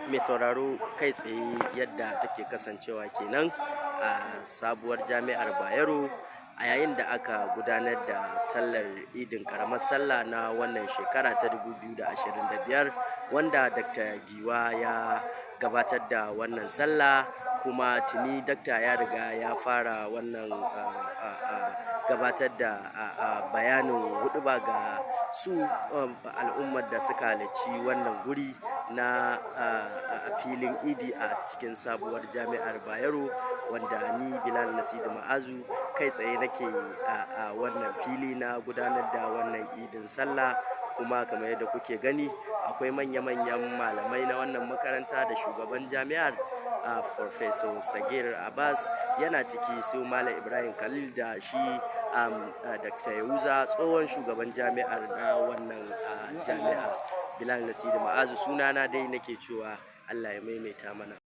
Mai sauraro, kai tsaye yadda take kasancewa kenan a sabuwar Jami'ar Bayero a yayin da aka gudanar da sallar Idin karamar Sallah na wannan shekara ta 2025, wanda Dr. Giwa ya gabatar da wannan sallah. Kuma tuni dakta ya riga ya fara wannan gabatar da bayanin huɗuba ga su al'ummar da suka halarci wannan guri na filin Idi a cikin sabuwar Jami'ar Bayero, wanda ni Bilal Nasiru Ma'azu kai tsaye nake a wannan fili na gudanar da wannan Idin Sallah. Kuma kamar yadda kuke gani, akwai manya-manyan malamai na wannan makaranta da shugaban jami'ar, Professor Sagir Abbas, yana ciki, su Malam Ibrahim Khalil da shi Dr. Yahuza, tsohon shugaban jami'ar na wannan jami'a. Bilal Nasiru Ma'azu sunana dai, nake cewa Allah ya maimaita mana.